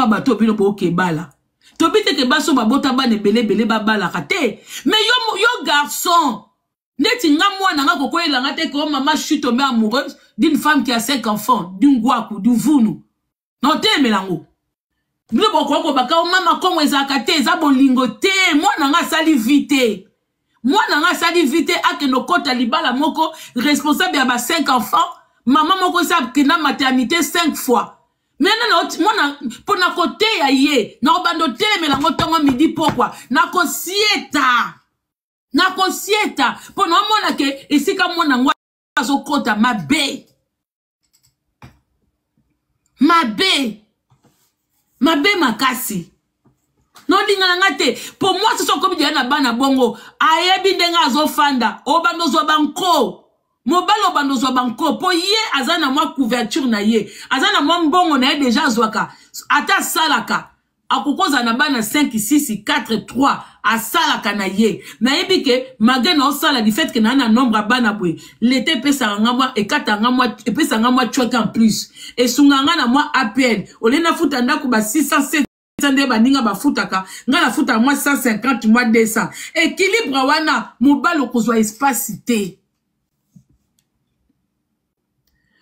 mpa bato bino bokebala. Tobi te ke basi oyo babota bana ebele ebele babalaka te. Mais yo, yo garçon, neti nga mwana nga kokoyela nga te ke oh mama, je suis tombée amoureuse d'une femme qui a 5 enfants, du ngwaku, du vunu. Na otelemela yango. Bino bokoki kobaka o mama Kongo ezalaka te, eza bolingo te. Mwana nga asali vie te. Mwana nga asali vie te, akende okota libala moko responsable ya ba 5 enfants, mama moko esi akenda maternité 5 fois. Mais nana mwana pona koteya ye, na kobanda otelemela yango ntongo midi pokwa, na kosieta. Na kosieta pona omona ke esika mwana ngo azokota mabe. Mabe. Mabe makasi. Nolinga na nga te po mwasi so akomi deja na bana bongo ayebi ndenge azofanda, obanda ozwa banko mobali, obanda ozwa banko po ye aza na mwa couverture na ye, aza na mwa mbongo na ye deja azwaka, ata asalaka akokozala na bana 5 6 4 3 asalaka na ye. Nayebi ke malgré na osala du fait ke na na nombre ya bana boye, leta epesaka nga mwa, ekataka nga mwa, epesaka nga mwa chweke en plus, esunga nga na mwa APL olie nafuta ndako ba 600 700 nde baninga bafutaka, nga nafutaka mwa 150 mwa 200. Équilibre wana mobali okozwa espace te,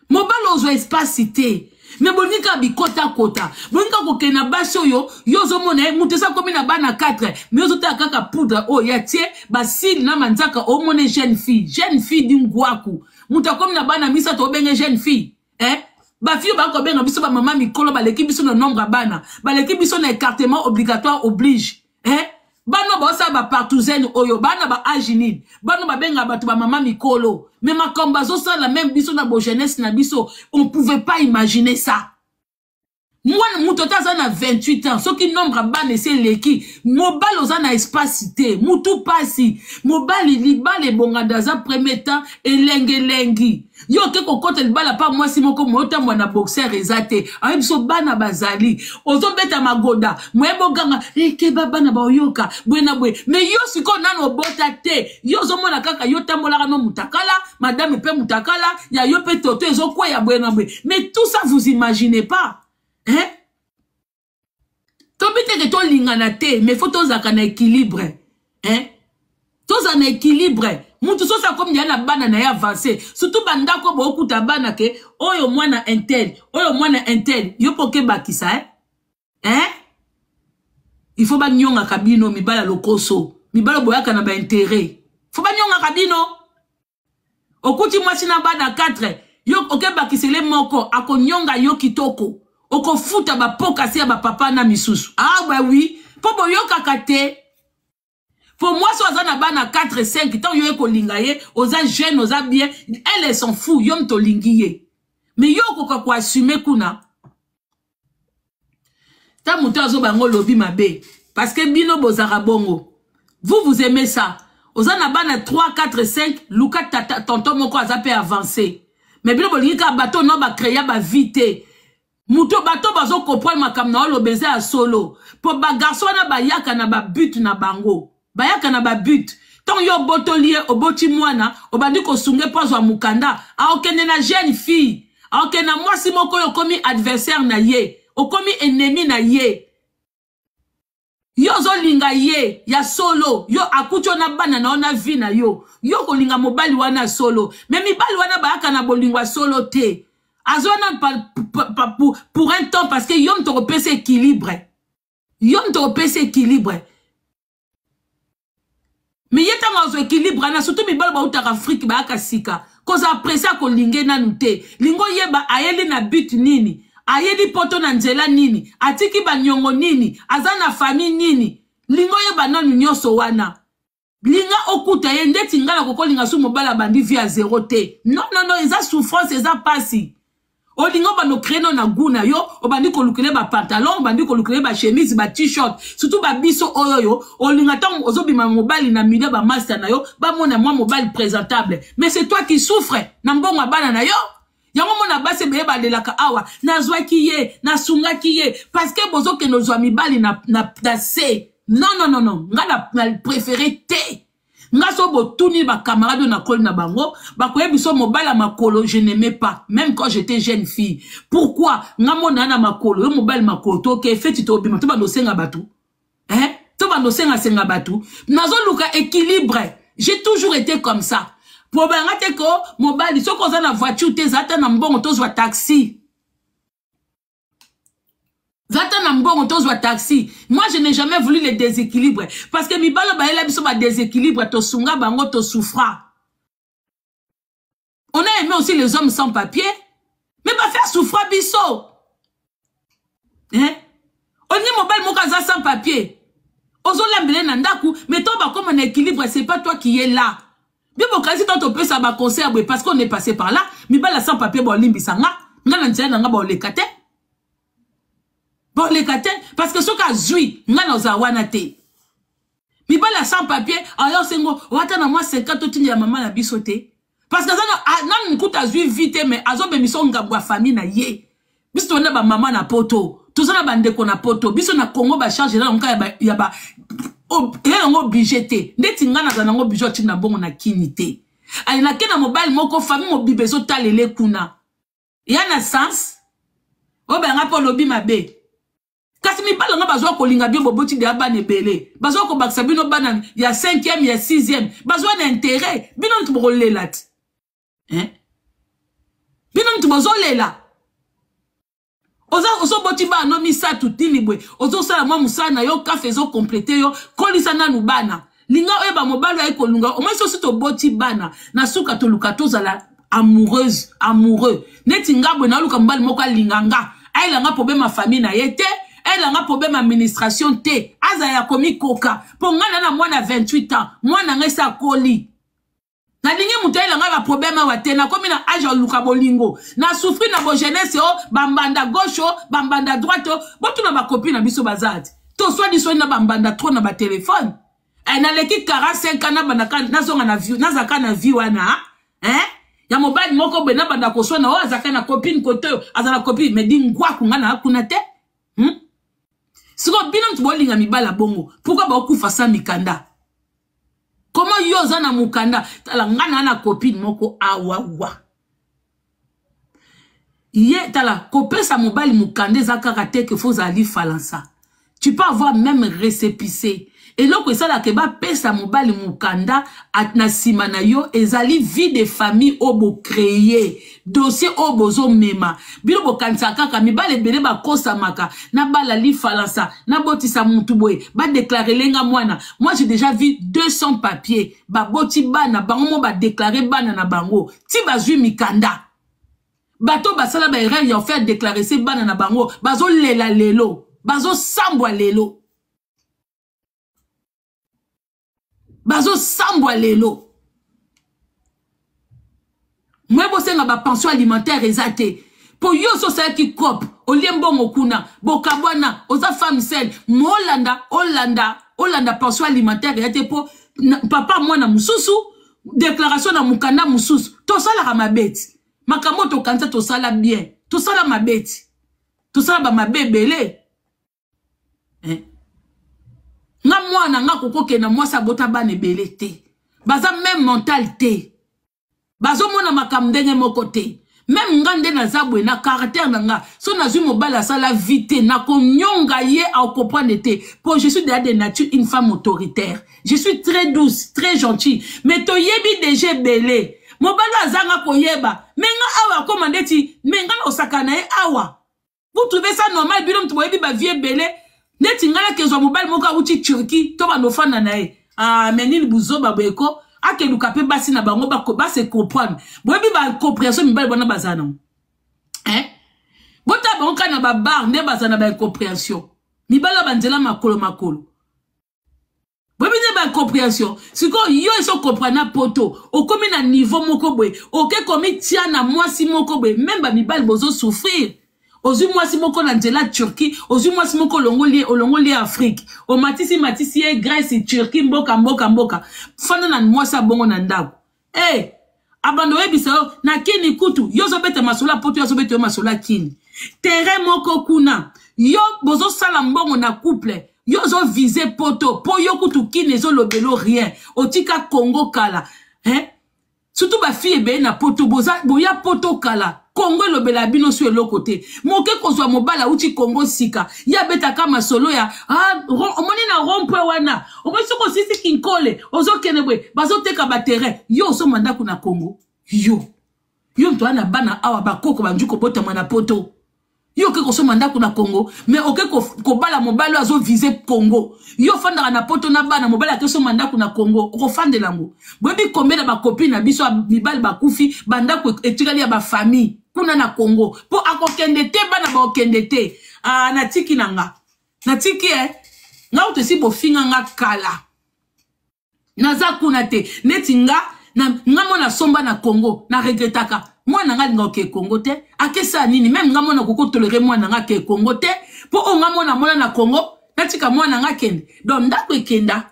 mobali ozwa espace te. Me bolingi kaka bikotakota, bolingi kaka kokende na basi oyo yo ozomona ye moto eza komi na bana 4, me ozotala kaka poudre oyo ya tie basile na manzaka, omona jeune fille, jeune fille di ngwaku, moto akomi na bana misato obenge jeune fille, eh? Bafille bakobenga biso bamama mikolo, baleki biso na nombre ya bana, baleki biso na écartement obligatoire oblige, eh? Bana baosala bapartouzene oyo bana ba age nini, bana babengaka bato bamama mikolo, mais makambo bazosala même biso na bojeunesse na biso on pouvait pas imaginer ça. Mwana moto ata aza na 28 ans, soki nombre ya bana esi eleki, mobali oza na espace te, mutu pasi. Mobali libala ebonga dans un premier temps elengelengi. Yo oke kokota libala pa mwasi moko moyo otambola na boxer eza te, ayebi biso bana bazali, ozobeta magoda moye boganga ekeba bana baoyoka boye na boye. Mais yo sikoyo nano obota te, yo ozomona kaka yo tambolaka no mutakala, madame pe mutakala ya yo pe toto ezokweya boye na boye. Mais tout ça vous imaginez pas, hein? Tobi te ke tolingana te, mais faut tozalaka na équilibre, hein? Tozala na équilibre. Mutu soki akomi deja na bana na ye avance, surtout bandako bokuta bana ke oyo mwana intel, oyo mwana intel, yo mpo okebakisa, hein? Hein? Il faut banyongaka bino mibala lokoso, mibala boyaka na ba intérêt, faut banyongaka bino. Okuti mwasi na bana 4, yo okebakisele moko, akonyonga yo kitoko, okofuta bapokasi ya bapapa na misusu. Ah bah oui, po boyokaka te. Po mwasi aza na bana 4 5, ntango yo ekolinga ye, oza jeune, oza bien, elle s'en fout, yo moto olingi ye. Mais yo okoka koassume kuna. Ta moto azoba yango lobi mabe, parce que bino bozaka bongo. Vous, vous aimez ça. Oza na bana 3 4 5, luka tata, tonton moko aza pe avancé. Mais bino bolingi kaka bato no ba créa ba vie te. Moto bato bazo comprendre makambo na oloba eza ya solo. Po ba garçon wana bayaka na ba but na bango. Bayaka na ba but. Tant yo obotoli ye, oboti mwana, obandi kosunge po azwa mukanda, aokende na jeune fille, aokende na mwasi moko oyo okomi adversaire na ye, okomi ennemi na ye. Yo ozolinga ye ya solo, yo akuti yo na bana na yo na vie na yo, yo kolinga mobali wana ya solo. Mais mibali wana bayaka na bolingo ya solo te. Azwa na pa, pa, pa, pour, pour un temps, parce que yo moto okopesa équilibre. Yo moto okopesa équilibre. Mais ye ntango azwa équilibre wana, surtout mibali bautaka Afrique bayaka sika, kozala presse akolinge nanu te. Lingo yeba ayeli na but nini, ayeli poto na nzela nini, atiki banyongo nini, aza na famille nini. Lingo yeba nanu nyonso wana. Linga okuta ye ndeti nga na kokolinga su mobali abandi vie ya zéro te. Non, non, non, eza souffrance, eza pasi. Olinga obanda ocree no na goût na yo, obandi kolukele ba pantalon, obandi kolukele ba chemise, ba t-shirt, surtout ba biso oyo oyo olinga ntango ozobima mobali na milieu ba master na yo, bamona mwa mobali présentable. Mais c'est toi qui souffre na mbongo ya bana na yo. Yango mona basi ebele balelaka awa, nazwaki ye, nasungaki ye, parce que bozokende ozwa mibali na, na, na se. Non, non, non, non, nga na, na préféré te. Nga so botuni ba camarade na koli na bango, bakoyebi so mobali ya makolo je n'aimais pas même quand j'étais jeune fille. Pourquoi nga mona na makolo, yo mobali makolo to ke feti to bima to bando senga batu. Hein? To bando senga senga batu. Nazo luka équilibre. J'ai toujours été comme ça. Po banga te ko mobali soko oza na voiture te zata na mbongo tozwa taxi. Zata na mbongo tozwa taxi. Moi je n'ai jamais voulu le déséquilibre parce que mibalo bayela biso ba déséquilibre tosunga bango to souffra. On a aimé aussi les hommes sans papier, mais ba faire souffrir biso. Hein? Olingi mobali moko aza sans papier. Ozolambele na ndaku, mais toi bakoma na équilibre, c'est pas toi qui est là. Bino bokanisi to topesa ba conseil boye parce qu'on est passé par là, mibala sans papier bolimbisa nga, nga na nzela na nga boleka te. Boleka te parce que soki azui nga na ozala wana te. Mibala sans papier, aya osengo wata na mwa 50 totindela mama na biso te. Parce que aza nanu nkuta azui vie te mais azobemisa ngambo ya famille na ye. Biso tona ba mama na poto, toza na bandeko na poto, biso na Congo ba charge na nka ya ba ya ba eza nango oblige te. Ndeti nga naza nango oblige otinda mbongo na kini te. Ale nake na mobali moko famille mobiba ezotalele kuna. Ya na sens oyo banga mpe olobi mabe. Kasi mibali nga bazwa kolinga bino boboti deya bana ebele. Bazwa kobakisa bino bana ya 5e ya 6e. Bazwa na intérêt. Bino ntu bokolela ti. Hein? Bino ntu bozolela. Oza ozoboti bana no misato tini boye. Ozosala mwa mosala na yo kafe ezokomplete yo. Kolisa nanu bana. Linga oyeba mobali aye kolunga. Omoni soki toboti bana na suka toluka tozala amoureuse, amoureux. Neti nga boye naluka mobali moko alinga nga. Ayela nga problème ya famille na ye te. Ayela nga problème administration te. Azala ya komikoka. Po nga na na mwana 28 ans. Mwana nga esi akoli. Nalingi moto ayela ngai ba problème awa te. Nakomi na age ya luka bolingo. Na souffrir na bo jeunesse o, ba mbanda gauche o, ba mbanda droite o. Botuna ba copine na biso baza te. Toswani swani na ba mbanda trop na ba téléphone. Eh, naleki 45 ans nabanda ka nazonga na vie, nazaka na vie wana, hein? Ya mobali moko boye nabanda koswana o azaka na copine kote oyo, azala copine mais di ngwaku nga na kuna te. Siko bino mutu bolinga mibala bongo, pourquoi bakufa sa mikanda? Comment yo oza na mukanda? Tala nga na na copine moko awawa. Ye tala kopesa mobali mukanda eza kaka te que faut ozala lifalansa. Tu peux avoir même récépissé. Eloko esalaka bapesa mobali mukanda na nsima na yo ezali vie de famille oyo bocreye dossier oyo bozomema. Bino bokanisaka kaka mibali ebele bakosamaka na bala lifalansa nabotisa mutu boye badeklarele nga mwana. Moi j'ai déjà vu 200 papiers baboti bana bango mo badeklare bana na bango ti bazwi mikanda. Bato basala ba erreur ya faire déclarer se bana na bango bazolela lelo, bazosambwa lelo. Bazosambwa lelo. Mwe bosenga ba pension alimentaire eza te. Po yo so osalaki cop, olie mbongo kuna, bokabwana, oza femme seule, molanda, olanda, olanda pension alimentaire eza te po na, papa mwana mususu, déclaration na mukanda mususu, tosalaka mabeti. Makambo tokanisa tosala bien, tosala mabeti. Tosala ba mabe ebele. Eh? Nga mwana nga kokokenda mwasi abota bana ebele te. Baza même mental te. Bazomona makambo ndenge moko te. Même nga nde naza boye na caractère na nga. So nazwi mobali asala vie te, nakonyonga ye a comprendre te. Po je suis déjà de nature une femme autoritaire. Je suis très douce, très gentille. Mais toyebi déjà ebele. Mobali azanga koyeba. Mais nga awa akoma ndeti, mais nga na osaka na ye awa. Vous trouvez ça normal bino mutu boyebi ba vie ebele neti nga nakezwa mobali moko awuti Turquie to bandofanda na ye. Ah mais nini buzoba boye ko akeluka pe basi na bango ba, ba se comprendre. Boyebi ba compréhension mibali bwana bazala nango. Hein? Bota bango kaka na ba bar nde bazala na ba incompréhension. Mibali ba nzela makolo makolo. Boyebi nde ba incompréhension. Sikoyo yo eso comprendre na poto, okomi na niveau moko boye, oke komitia na mwasi moko boye, même ba mibali bozo souffrir. Ozwi mwasi moko na nzela Turquie, ozwi mwasi moko olongoli ye, olongoli ye Afrique. Omatisi matisi ye Grèce, Turquie, mboka mboka mboka. Fanda na mwasi abongo na ndako. Eh, abando oyebisa yo na kini kutu, yo ozobeta masolo ya poto, yo azobeta yo masolo ya kini. Terrain moko kuna, yo bozosala mbongo na couple. Yo ozo viser poto po yo kutu kin ezolobelo rien. Otika Congo kala. Hein? Surtout ba fille ebele na poto boza boya poto kala. Congo elobela bino so eloko te. Moke kozwa mobali auti Congo sika. Ye abetaka masolo ya ah, omoni na rond-point wana. Omoni soki osisi kinkole ozokende boye bazoteka ba terrain. Yo osomba ndako na Congo. Yo. Yo moto na bana awa bakoko banju kobotama na poto. Yo oke kosomba ndako na Congo, mais oke kobala mobali oyo azo viser Congo. Yo ofandaka na poto na bana, mobali ake somba ndako na Congo, okofandela yango. Boyebi combien na ba copine na biso mibali bakufi, ba ndako etikali ya ba famille kuna na Congo. Po akokende te, bana bakokende te. Ah, natiki na nga. Natiki eh. Nga kutu esi bofinga nga kala. Naza kuna te. Neti nga, na, nga mwana somba na Congo, na regretaka. Mwana nga alinga oke Congo te. Akesa nini? Meme nga mwana koko tolérer mwana nga ke Congo te. Po o nga mwana mwana na Congo, natika mwana nga kende. Donc ndako ekenda.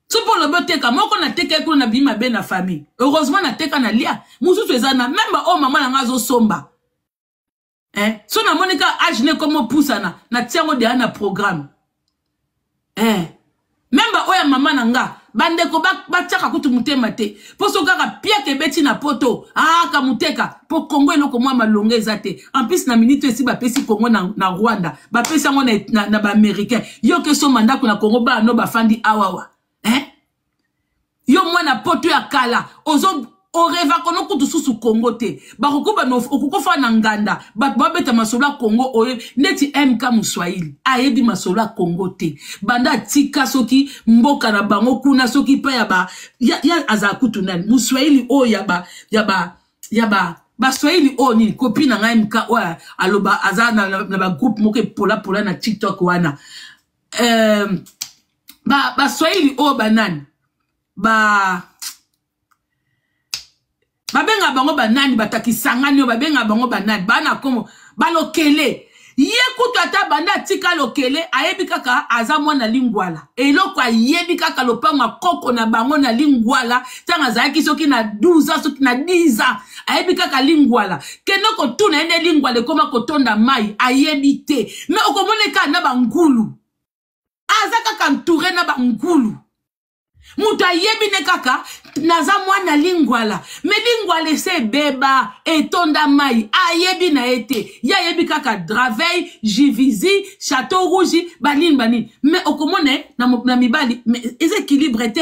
Soki olobi oteka, moko na teka kuna na bima be na famille. Heureusement na teka na lia. Mususu eza na meme ba o mama na nga azo somba. Eh, so namoni ka age ne komo pusana na tiango deja na programme. Eh, meme ba oya mama na nga bandeko batiaka kutu motema te mpo so kaka piaka ebeti na poto aka moteka mpo kongo eloko mwa malonga eza te en plus na minute esi bapesi kongo na, na rwanda bapesi yango na, na, na baaméricain yo ke somba ndako na kongo bana no bafandi awawa eh? Yo mwana poto ya kala ozo oreva kono kutu susu Congo te bakokuba no okokofa na nganda bato babeta masolo ya Congo oyo neti MK Muswahili ayebi masolo ya Congo te banda atika soki mboka na bango kuna soki pa ya ba ya, ya azala kutu nani Muswahili oyo ya ba ya ba ya ba baswahili oyo nini kopi na ngai MK oyo aloba aza na, na, na ba groupe moko epola pola na TikTok wana euh, ba baswahili oyo banani ba babenga bango banani batakisangani oyo babenga bango banani bana kongo balokele ye kutu ata banda atika lokele ayebi kaka aza mwana lingwala eloko ayebi kaka lopango ya koko na bango na lingwala ntango azalaki soki na 12 ans soki na 10 ans ayebi kaka lingwala kende kotuna ye nde lingwala ekoma kotonda mai ayebi te me okomona kaka na bangulu aza kaka entouré na bangulu moto ayebi ne kaka naza mwana lingwala me lingwala ese ebeba etonda mai ayebi na ye te ye ayebi kaka draveil juvisy chateau rouge banini banini me okomona ye na, na mibali me eza équilibre te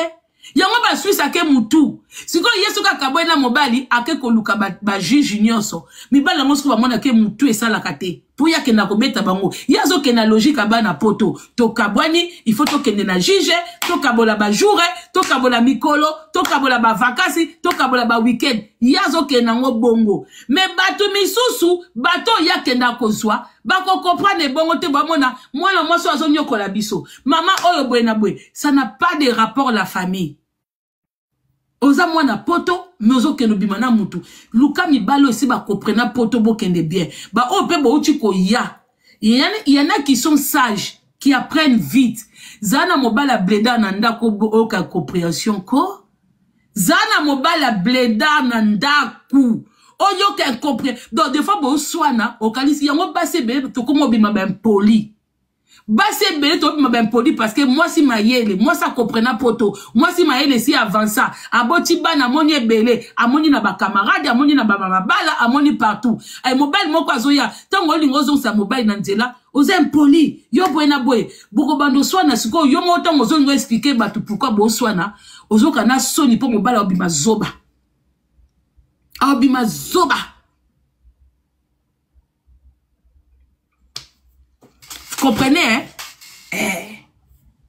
yango baswisse ake mutu sikoyo ye soki akabwai na mobali ake koluka bajuge ba nyonso mibali yango soki bamona ke mutu esalaka te mpo ye akenda kobeta bango ye azokende na logique ya bana poto tokabwani il faut tokende na juge tokabola bajour tokabola mikolo tokabola bavakasi tokabola baweekend ye azokende yango bongo me bato misusu bato oyo ye akenda kozwa bakokomprendre ebongo te bamona mwana mwasi oyo azonyokola biso mama oyo boye na boye ça n'a pas de rapport la famille oza mwana poto me ozokende obima na mutu luka mibali oyo esi bakoprena poto bokende bien baoyo mpe bouti koya il y en a qui sont sages qui apprennent vite zala na mobali ya bledar na ndako oyoka comprehension ko zala na mobali ya bledar na ndako oyoka incompré donc des fois boswana okanisi yango basi ebele tokoma obima baimpoli basi ebele tobima baimpoli parce que mwasi mayele mwasi akomprena poto mwasi mayele esi avansa aboti bana amoni ebele amoni na bacamarade amoni na bamabala amoni partout ay mobali moko azoya ntango olinga ozongisa mobali na nzela oza impoli yo boye na boye bokobanda oswana sikoyo yo moko ntango ozolinga explike bato pourkui boswana ozoka na soni mpo mobali aobima zoba aobima zoba Comprenez, hein? Eh.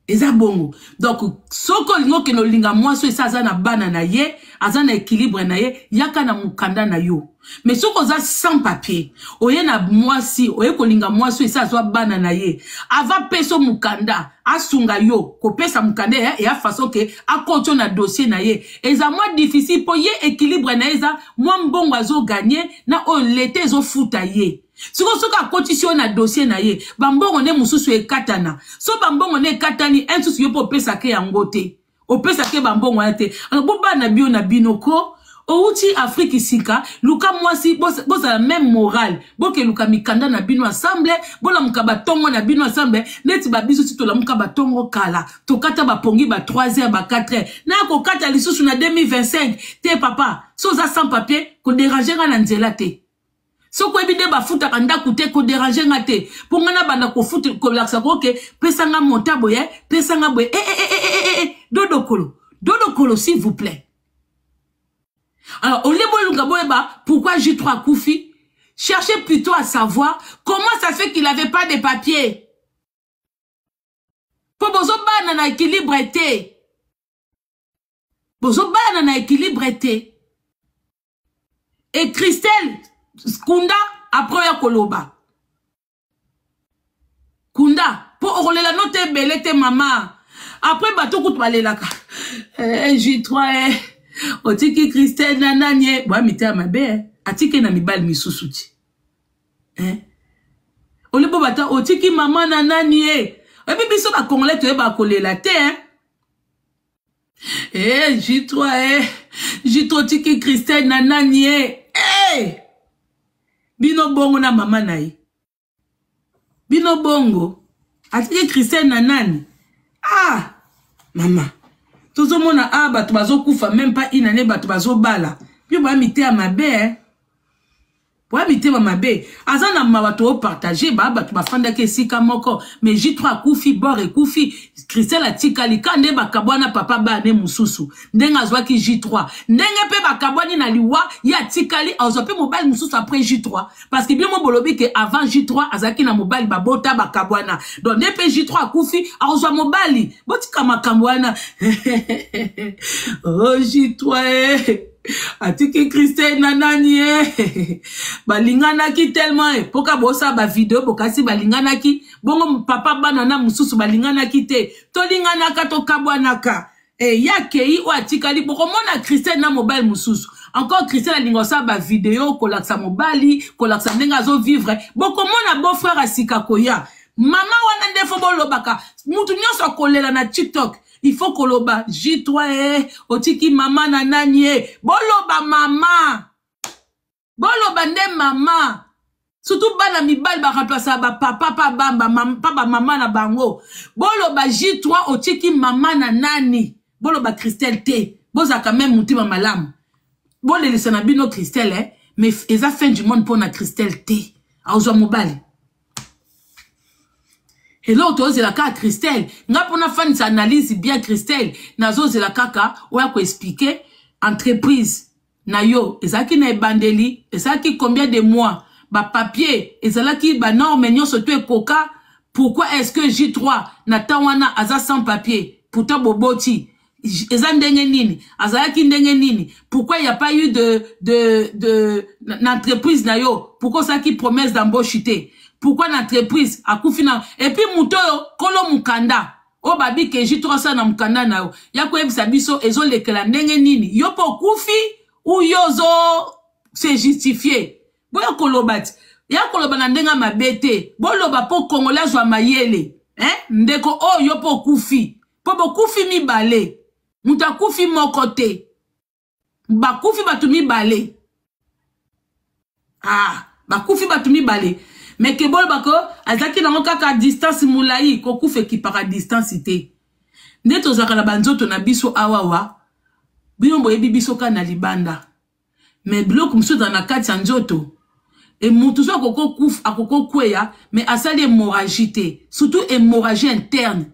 eza bongo donc soki olingi okende olinga mwasi oyo esi aza na bana na ye aza na équilibre na ye yaka na mokanda na yo mais soki oza sans papier oye na mwasi oye kolinga mwasi oyo esi azwa bana na ye ava peso mokanda asunga yo kopesa mokanda eya façon ke akoti yo na dossier na ye eza mwa difficile mpo ye équilibre na ye eza mwa mbongo azoganye na oyo leta ezofuta ye sikoyo soki akotisi yo na dossier na ye bambongo nde mosusu ekatana so bambongo nde ekatani un susu yo mpo opesaka yango te opesaka bambongo wana te alors bobana bio na bino ko. Outi Afrique sika, luka mwasi, bozala même morale. Bokeluka mikanda na bino ensemble, bolamuka batongo na bino ensemble, neti ba biso ti tolamuka batongo kala. Tokata ba pongi ba 3 heures, ba 4 heures. Na kokata lisusu na 2025 te papa. So oza sans papier, ko déranger nga na nzela te. Soki oyebi nde bafutaka ndako te, ko déranger nga te. Po nga na banda kofuta, kolakisa ko ke pesa nga monta boye, pesa nga boye. Eh eh eh eh eh eh, dodokolo. Dodokolo s'il vous plaît. Alors, au lieu boluka boyeba pourquoi J3 akufi, cherchez plutôt à savoir comment ça se fait qu'il avait pas de papier. Po bozobana na équilibre te. Bozobana na équilibre te. Et Christelle Kunda après ya koloba. Kunda po okolela no te ebele te mama. Après bato kutu balelaka. Eh, J3 eh. Otiki Christelle na nani eh. Boya mitema mabe eh. Atiki na mibali misusu ti. Eh. Olebo bata otiki mama na nani eh. Oyebi biso ba Congolais toyeba kolela te eh. Eh, J3 eh. J3 otiki Christelle na nani eh. Eh! Bino bongo na mama na ye. Bino bongo atiki Christelle na nani? Ah! Mama. Tozomona ah bato bazokufa même pas une année bato bazobala. Bino ba miteya mabe eh. Boya mitema mabe. Aza na mawa to partager ba bato bafandaki esika moko mais J3 akufi bord ekufi Christelle atikali ka nde bakabwana papa bana mosusu ndenge azwaki J3 ndenge pe bakabwani na liwa ye atikali azwa pe mobali mosusu après J3 parce que bino bolobi ke avant J3 azalaki na mobali babota bakabwana donc nde pe J3 akufi akozwa mobali botika makambo wana. Oh J3 eh. Atiki Christelle na nani eh. Balinganaki tellement eh. Poka bosa ba video bokasi balinganaki bongo papa bana na mususu balinganaki te tolinganaka tokabwanaka eh, ya kei oyo atikali bokomona Christelle na mobali mosusu encore. Christelle alinga osala ba video kolakisa mobali, kolakisa ndenge azovivre. Bokomona beau frère asika koya mama wana nde fo bolobaka mutu nyonso akolela na TikTok. Il faut koloba J3 eh, otiki mama na nani eh. Boloba mama, boloba nde mama. Surtout bana mibali ba remplacer ba papa pa bamba pa ba mama na bango. Boloba J3 otiki mama na nani. Boloba Christelle te. Bozaka même mutima malamu. Bolelisa na bino Christelle eh, mais eza fin du monde pona Christelle te. Aozwa mobali. Hello, tozela kaka Christelle. Nga pona fanisa analyse bien Christelle, nazozela kaka oya ko expliquer entreprise na yo ezalaki na ebandeli, ezalaki combien de mois, ba papier ezalaki ba norme nyonso to ekoka. Pourquoi est-ce que J3 na temps wana aza sans papier? Pourtant boboti eza ndenge nini, azalaki ndenge nini? Pourquoi il y a pas eu de na entreprise na yo? Pourquoi osalaki promesse d'embauche te? Pourquoi na entreprise akufi na et puis moto oyo kolo mukanda oyo babi ke J3 asala na mukanda na yo ya koyebisa biso ezolekela ndenge nini? Yo mpo okufi ou yo ozo se justifier? Boya koloba ti ya koloba na ndenge mabe te, boloba mpo Congolais azwa mayele eh? Ndeko oyo yo mpo okufi, mpo bokufi mibale, moto akufi moko te, bakufi bato mibale. Ah, bakufi bato mibale. Mais ke boloba ko azalaki nango kaka distance molai, kokufa ekipaka distance te. Nde tozalaka na banzoto na biso awawa, bino boyebi biso kaka na libanda. Mais biloko mosusu ezala na kati ya nzoto. E mutu so akoko kufa, akoko kweya, mais asali hémorragie te, surtout hémorragie interne.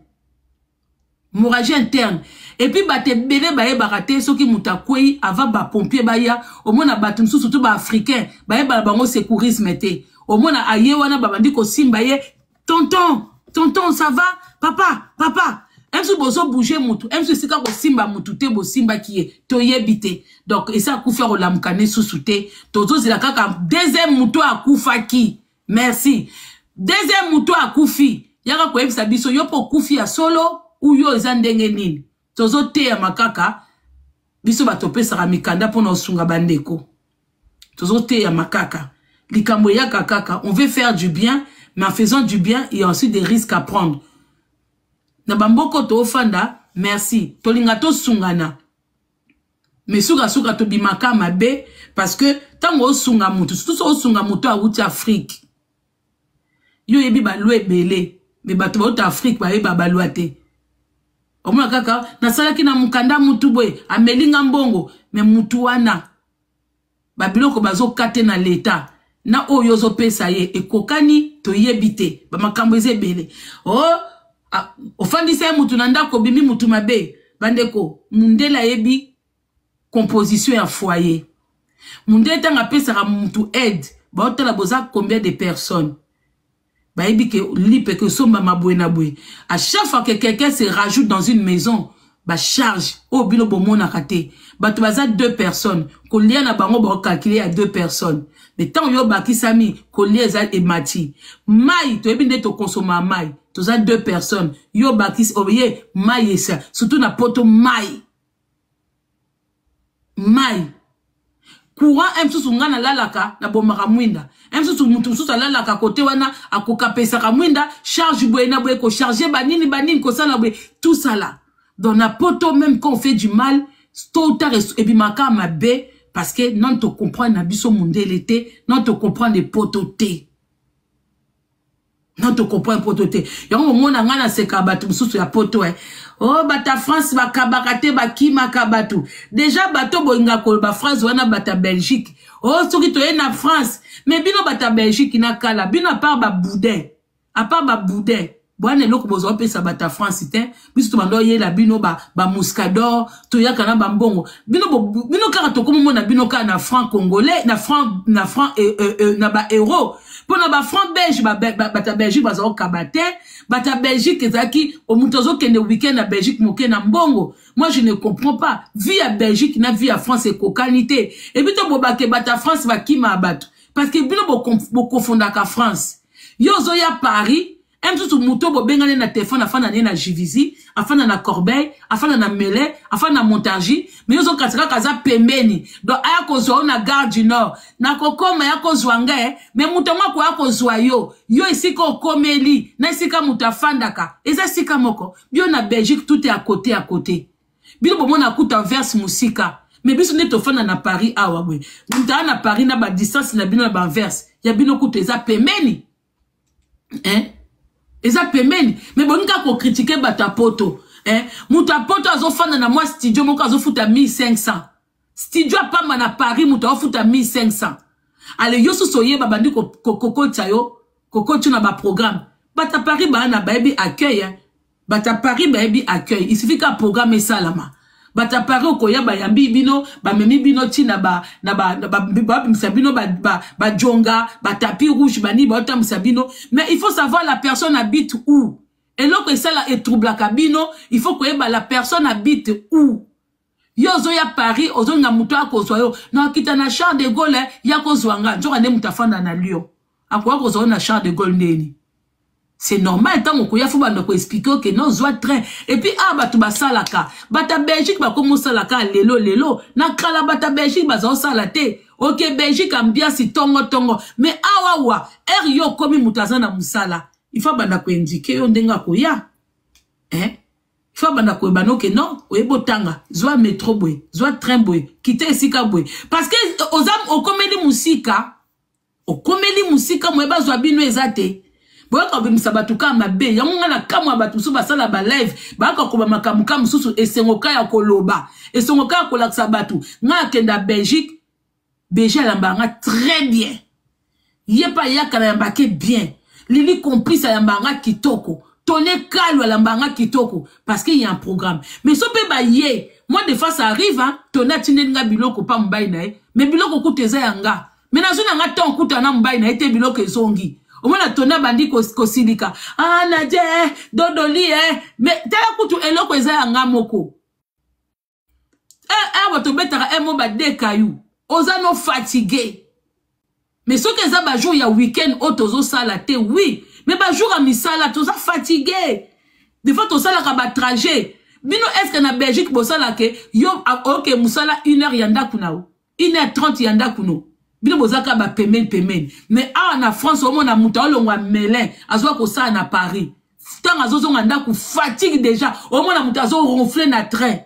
Hémorragie interne. Et puis bato ebele bayebaka te soki moto akwei avant ba pompier baya, omona bato mosusu surtout ba africain bayebaka bango secourisme te. Omona aye wana babandi kosimba ye, tonton, tonton ça va, papa, papa. Msu bozo bouger mutu, msu esika kosimba mutu te, bosimbaki ye, toyebi te. Donc esa akufi akolamuka ne susu te. Tozozela kaka deuxième mutu akufaki. Merci. Deuxième mutu akufi, yaka koyebisa biso yo po okufi ya solo ou yo eza ndenge nini. Tozoteyama kaka biso bato opesaka mikanda mpona osunga bandeko. Tozoteyama kaka. Likambo eyaka kaka, on veut faire du bien, mais en faisant du bien, il y a aussi des risques à prendre. Na bamboko tofanda, merci. Tolinga tosungana. Mais sukasuka tobimaka mabe parce que ntango osunga motu, surtout soki osunga motu awuti Afrique, yo oyebi balwa ebele, me bato bauta Afrique bayeba balwa te. Omona kaka nasalaki na mokanda mutu boye ameli nga mbongo, me mutu wana babiloko bazokate na leta na oyo ozopesa ye ekokani, toyebi te, bamakambo eza ebele. O oh, ofandisa ye mutu na ndako, obimi mutu mabe. Bandeko, mundele ayebi composition ya foyer. Mundele ntango apesaka mutu aide, baotala boza combien de personnes, bayebi ke lipe ekosombama boye na boye. À chaque fois que quelqu'un se rajoute dans une maison, bacharge oyo bino bomonaka te. Bato baza deux personnes, kolia na bango baocalcule ya deux personnes, mais ntango yo obakisami, kolia eza emati. Mai toyebi nde tokonsoma mai, toza deux personnes, yo obakisi oye mai esa, surtout na Poto mai mai courant. Un mosusu ngai nalalaka, nabomaka mwinda. Un mosusu, motu mosusu alalaka kote wana, akokapesaka mwinda, charge boye na boye, kocharge banini banini, kosala boye, tout ça là. Donc na Poto, même quand on fait du mal, tôt ou tard ebimaka mabe, parce que non tocomprendre na biso mondele te, non tocomprendre Poto te, non tocomprendre Poto te. Yango momona ngai naseka bato mosusu ya Poto, eh. O oh, bato ya France bakabaka te, bakimaka bato déjà. Bato bolinga koloba phrase wana, bato ya Belgique, o oh, soki toye na France. Mais bino bato ya Belgique na kala bino, à part baboudin, à part baboudin bwana, eloko bozwa opesa bato ya France te. Biso tobanda oyela bino bamuscador ba, toyaka na bambongo. Bino, bino kaka tokomomona bino kaka na franc congolais, na franc, na franc na baeuro. Mpo na bafranc belge, bato ya Belgique baza kokaba te. Bato ya Belgique ezalaki moto azokende weekend na Belgique moke na mbongo. Moi, je ne comprends pas, vie ya Belgique na vie ya France ekokani te. Et puis tobobake bato ya France bakima ya bato, parce que bino bokofondaka France. Yo ozoya Paris, mosusu moto bobengani na telefone, afanda ne na Juvisy, afanda na Corbeil, afanda na Melun, afanda na Montargis, mais yo ozokati kaka aza pembeni. Donc aya kozwa yo na gare du Nord, nakokoma ya kozwa ngai, mais moto yango akoya kozwa yo. Yo esika okomeli na esika moto afandaka eza esika moko. Bio na Belgique, tout est à côté, à côté. Bino bomona kuta Anvers mosika, mais biso nde tofanda na Paris awa boye, moto aya na Paris na badistance na bino na baAnvers ya bino kutu eza pembeni, hein? Eza pembeni, mais bolingi kaka kocritiquer bato ya Poto, hein? Moto ya Poto azofanda na mwa studio moko, azofuta 1500, studio apamba na Paris, moto azofuta 1500. Ale yo susu oyeba bandi kokotisa yo, kokotisa na baprogramme. Bato ya Paris baa na bayebi accueil, hein? Bato ya Paris bayebi accueil. Il suffit ka programme esalama, bato ya Paris okoya, bayambi bino, bamemi bino ntina babimisa bino bajonga, batapis rouge, banini, baotambwisa bino. Mais il faut savoir la personne habite où. Eloko esala etroublaka bino, il faut koyeba la personne habite où. Yo ozoya Paris, ozolinga moto akozwa yo na akita na Charles de Gaulle, ya kozwa nga, nzoka nde moto afanda na Lyon akoya kozwa yo na Charles de Gaulle ndeni? C'est normal, ntango okoya, faut banda koexpliquer oke non, zwa train. Et puis awa bato basalaka, bato ya Belgique bakomi osalaka lelo lelo. Na kala bato ya Belgique baza osala te. Oke Belgique, ambiance tongo tongo, mais awa wa heure yo okomi, moto aza na mosala, il faut banda koindiquer yo ndenge akoya, hein? Faut banda koyeba noke non, oyebi otanga, zwa métro boye, zwa train boye, kita esika boye, parce que oza okomeli mosika, okomeli mosika moye bazwa bino eza te. Boyoka kobimisa bato kaka mabe. Yango ngai na kamwa ya bato mosusu basala balive, bayaka koba makambo ka mosusu, esengo ka ya koloba, esengo ka ya kolakisa bato. Ngai akenda Belgique, Belgique alambaka nga très bien, ye mpe ayaka na yambake bien. Lili Complice ayambaka nga kitoko, Tone Kalu alambaka nga kitoko, parce que y a un programme. Mais so mpe baye, moi des fois ça arrive, hein, Tone atindeli nga biloko pa mobali na ye, mais biloko kutu eza ya nga, mais nazwi na nga ntango kuta na mobali na ye te, biloko ezongi. Omona Tone abandi kosilika, ah, Nadia, eh, dodoli, eh. Mais tala kutu eloko eza ya nga moko. Awa tobetaka mo badekayu, oza no fatigue. Mais soki eza bajour ya weekend oyo tozosala te, oui, mais bajour ya misala toza fatigue. Des fois tosalaka batrajet. Bino est-ce na Belgique bosalaka? Yo oke mosala 1 heure ya ndako na yo, 1h30 ya ndako no, bino bozaka bapembeni pembeni. Mais awa na France, omona moto aolongwa Melun, azwa kosala na Paris, ntango azozonga ndako, fatigue déjà. Omona moto azoronfle na train.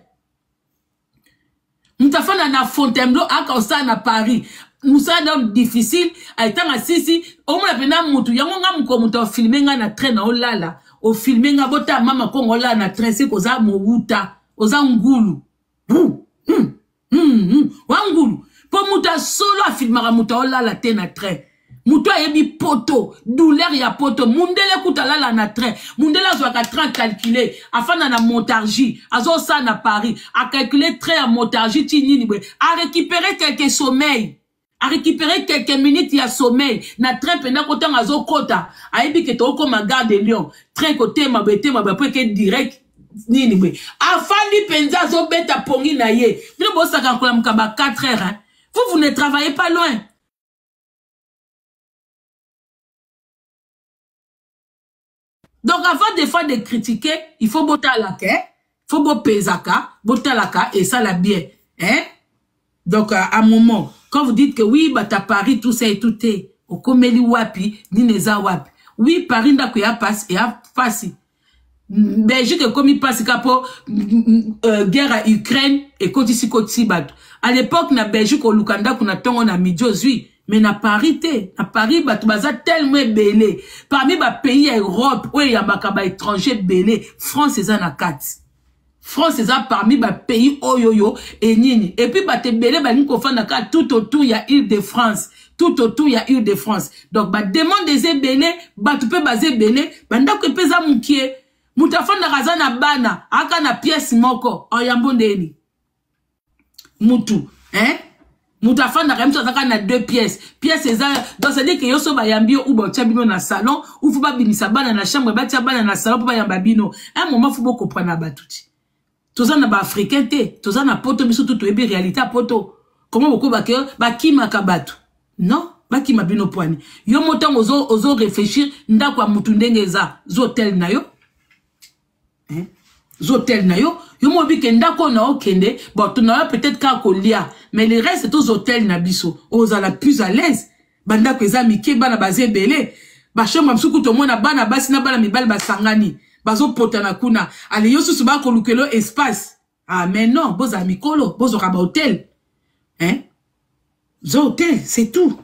Moto afanda na Fontainebleau aka osala na Paris. Mosala donc difficile, etanga sisi, omona pena mutu yango nga moko moto afilme nga na train na olala, ofilme nga bota mama kongo olala na train siko oza mowuta, oza ngulu. Hmm, hmm, hmm, wa ngulu. Po moto asolo afilmaka moto aolala te na train. Moto ayebi poto, douleur ya poto. Mundele kuta alala na train. Mundele azwaka train calculé. Afanda na Montargis, azosala na Paris. A calculer train ya Montargis ti nini boye. A récupérer quelques sommeil. A récupérer quelques minutes ya sommeil. Na train penda kotanga azokota. Ayebi ke tokoma gare de Lyon. Train kotema boye tema boye po eke direct nini boye. Afandi penza azobeta pongi na ye. Bino bosaka kolamuka ba 4 heures hein. Vous, vous ne travaillez pas loin. Donc avant des fois de critiquer, il faut botalaka, hein? faut bopezaka, botalaka et ça la bien, hein? Donc à un moment, quand vous dites que oui, bah t'as Paris tout ça et tout est, okomeli wapi, nini eza wapi. Oui, Paris ndako ya passe et ya pasi. Belgique ekomi pasi ka po guerre ya Ukraine ekotisi kotisi bato. À l'époque na Belgique oluka ndako na tongo na midi ozwi, mais na Paris te. Na Paris bato baza tellement ebele. Parmi ba pays ya Europe oyo eyambaka ba étranger ebele, France eza na kati. France eza parmi ba pays oyo yo et nini. Et puis bato ebele balingi kofanda kaka tout autour ya Île-de-France. Tout autour ya Île-de-France. Donc ba demande eza ebele, bato pe baza ebele, ba ndako epe eza mukie. Moto afandaka aza na bana, aka na pièce moko, oyambo ndeni. Mutu, hein? Mutu afandaka ye mosusu azaka na deux pièces. Pièce eza, donc c'est à dire que yo so bayambi yo ou batia bino na salon, ou faut babimisa bana na chambre, batia bana na salon po bayamba bino. Un moment faut bocomprendre bato ti. Toza na ba africain te, toza na poto biso tout toyebi réalité ya poto. Comment bokoba ke bakimaka bato? Non, bakima bino poani. Yo motango ozo ozo réfléchir ndako ya mutu ndenge eza, zo hotel na yo. Hein? Zo hotel na yo, yo mobi ke ndako na okende, bon to na peut-être ka kolia, mais le reste tozo hotel na biso. Ozala plus à l'aise. Bandako eza mike bana baza ebele. Ba chambre mosusu tomona bana basi na bana mibali basangani. Bazopotana kuna. Ale yo susu bakolukelo espace. Ah mais non, bozala mikolo, bozwaka ba hotel. Hein? Zo hotel, c'est tout.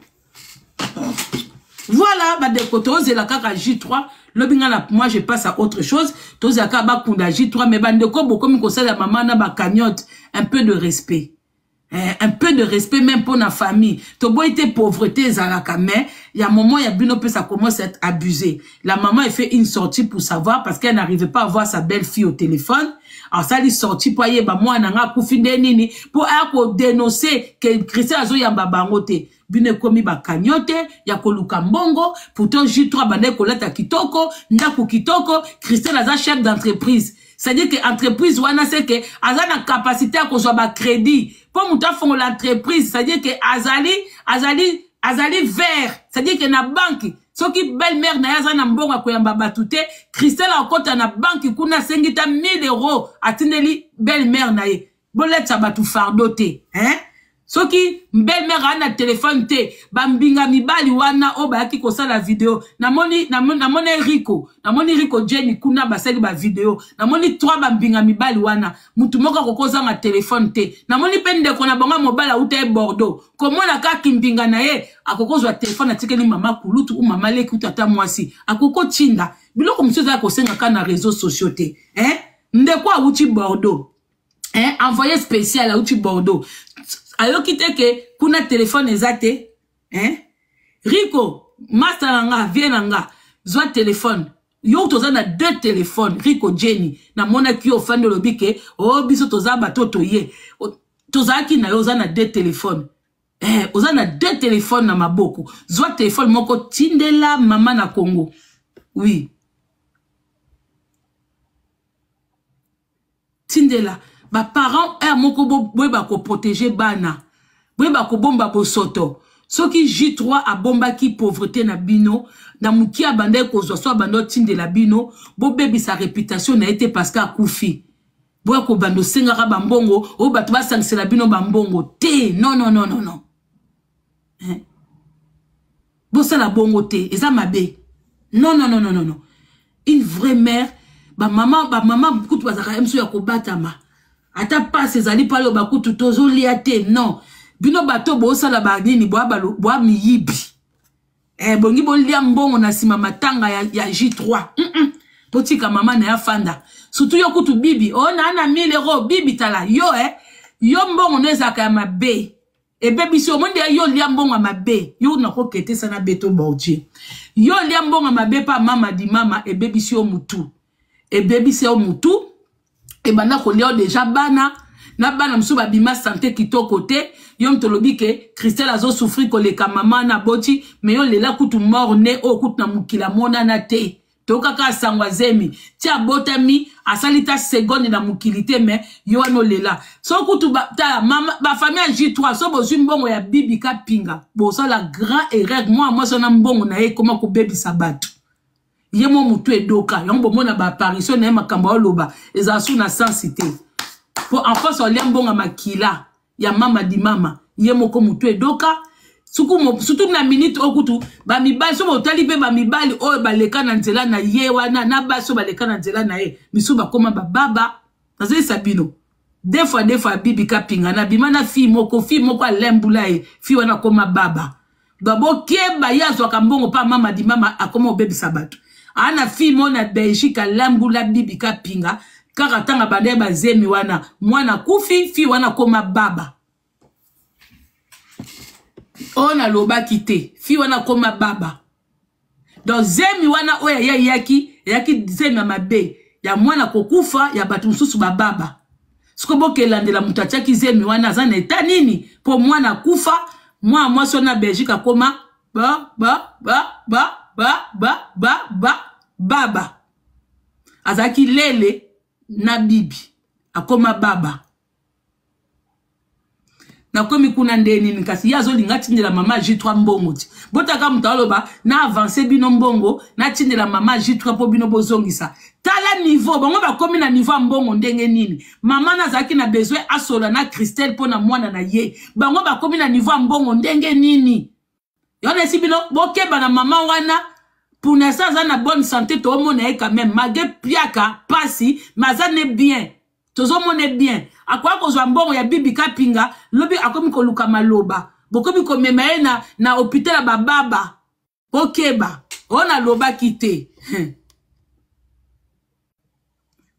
Voilà, bandeko, tozela kaka J3. Lobi nga na moi je passe à autre chose. Tozela kaka bakunda J3 mais bandeko bokomi kosala mama na ba cagnotte, un peu de respect. Eh, un peu de respect même pour la famille. Toboyi te pauvreté ezalaka mais il y a un moment il y a bino pe ça commence à être abusé. La maman elle fait une sortie pour savoir parce qu'elle n'arrivait pas à voir sa belle-fille au téléphone. Alors ça lui sortie pour yeba mwana nga akufi nde nini pour aya ko dénoncer que Christian azoyamba bango te. Bino ekomi ba cagnotte ya koluka mbongo, pourtant J3 bandaki kolata kitoko, ndako kitoko, Christian aza chef d'entreprise. C'est-à-dire que entreprise wana c'est que aza na capacité ya kozwa ba crédit po moto afongola entreprise, c'est-à-dire que azali azali azali vert, c'est-à-dire que na banque soki belle-mère na ye aza na mbongo ya koyamba bato te, Christelle akota na banque kuna asengi ta 1000 euros atindeli belle-mère na ye. Boletisa bato fardeau te, hein? Soki belle-mère aza na telefone te, bambinga mibali wana oyo bayaki kosala video, namoni namoni Rico, namoni Rico Jenny kuna basali ba video, namoni trois bambinga mibali wana, mutu moko akoki kozanga telefone te. Namoni pe ndeko na bango ya mobali auta ye Bordeaux, komona kaka kimbinga na ye, akoki kozwa telefone atikeli mama kulutu ou mama leki ou tata mwasi, akoki kotinda. Biloko mosusu eza ya kosenga kaka na réseaux sociaux te, hein? Ndeko awuti Bordeaux, hein, envoyé spécial auti Bordeaux. Ayoki te ke kuna téléphone eza te, hein? Rico, master na nga, vie na nga, zwa téléphone. Yo toza na deux téléphones, Rico Jenny. Namonaki yo ofandi olobi ke oh biso toza bato toye. Tozalaki na yo oza na deux téléphones. Eh, oza na deux téléphones na maboko. Zwa téléphone moko tindela mama na Congo. Oui. Tindela ba parents heure moko boyeba ko protéger bana, boyeba kobomba bosoto. Soki J3 abombaki pauvreté na bino na mokie abandaki kozwa so abanda otindela bino, bobebisa réputation na ye te parce que akufi. Boya kobanda osengaka ba mbongo oyo bato basangisela bino ba mbongo te. Non, non, non, non, non. Hein? Bosala bongo te, eza mabe. Non, non, non, non, non, non. Une vraie mère, ba mama, ba mama kutu bazalaka mso ya kobatama. Ata pasi ezali mpo aloba kutu tozolia te non. Bino bato bosala ba nini boa boa miyibi. Eh bongi bolia mbongo na sima matanga ya, ya J3. Botika mama na ya fanda. Surtout yo kutu bibi, oh na na 1000 euros bibi tala yo eh yo mbongo no ezalaka ya mabe. Ebebisi omoni deja yo lia mbongo ya mabe yo nakoketesa na beto bordier yo lia mbongo ya mabe pa mama di mama ebebisi yo mutu ebebisi yo mutu ebanda kolia yo deja bana na bana mosusu babima sante kitoko te yo moto olobi ke christelle azosouffrir koleka mama na boti me yo lela kutu mort ne oyo kutu na mokili amonana te toyoka kaka sango azemi ti abotami asali ta seconde na mokili te me yo wana olela so kutu ba, tala mama bafamille ya j3 so bozwi mbongo ya bibi kapinga bosala grand erreur mwana mwasi wana mbongo na ye ekoma kobebisa bato ye mwa motu edoka yango bomona baapparition na ye makambo aoloba ezala su na sensi te mpo en face olia mbongo ya makila ya mama di mama ye moko motu edoka surtout na minute oyo kutu bamibali so botali mpe bamibali oyo baleka na nzela na ye wana na basi oyo baleka na nzela na ye misusu bakoma bababa nazoyesa bino deux fois deux fois bibi kapinga na bima na fille moko fille moko alembula ye fille wana akoma baba babokeba ye azwaka mbongo mpa mama di mama akoma obebisa bato ana fille moko na belgique alembula bibi kapinga kaka ntango abanda ye bazemi wana mwana akufi fille wana akoma baba oyo nalobaki te fille wana akoma baba donc zemi wana oyo aye eyaki eyaki zemi ya mabe ya mwana kokufa ya bato mosusu bababa siko bokelandela moto atiaki zemi wana aza na eta nini mpo mwana akufa mwana mwasi wana belgique akoma ba ba ba ba ba ba ba ba baba azalaki lele na bibi akoma baba nakomi kuna nde nini kasi ye azolinga atindela mama j3 mbongo ti botaka moto aloba na avance bino mbongo natindela mama j3 mpo bino bozongisa tala niveau bango bakomi na niveau ya mbongo ndenge nini mama nazalaki na besoin asola na christelle mpo na mwana na ye bango bakomi na niveau ya mbongo ndenge nini yo nayesi bino bokeba na mama wana pour l'instant aza na bonne santé toomona ye quand même malgré piaka pasi mais aza ne bien tozomona ye bien akoya kozwa mbongo ya bibi kapinga lobi akomi koluka maloba bokomi komema ye na, na hôpital ya bababa bokeba oyo nalobaki te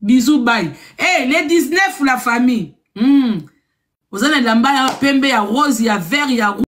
bisous bye hey, le 19 la famille oza na elamba ya pembe ya rose ya vert ya.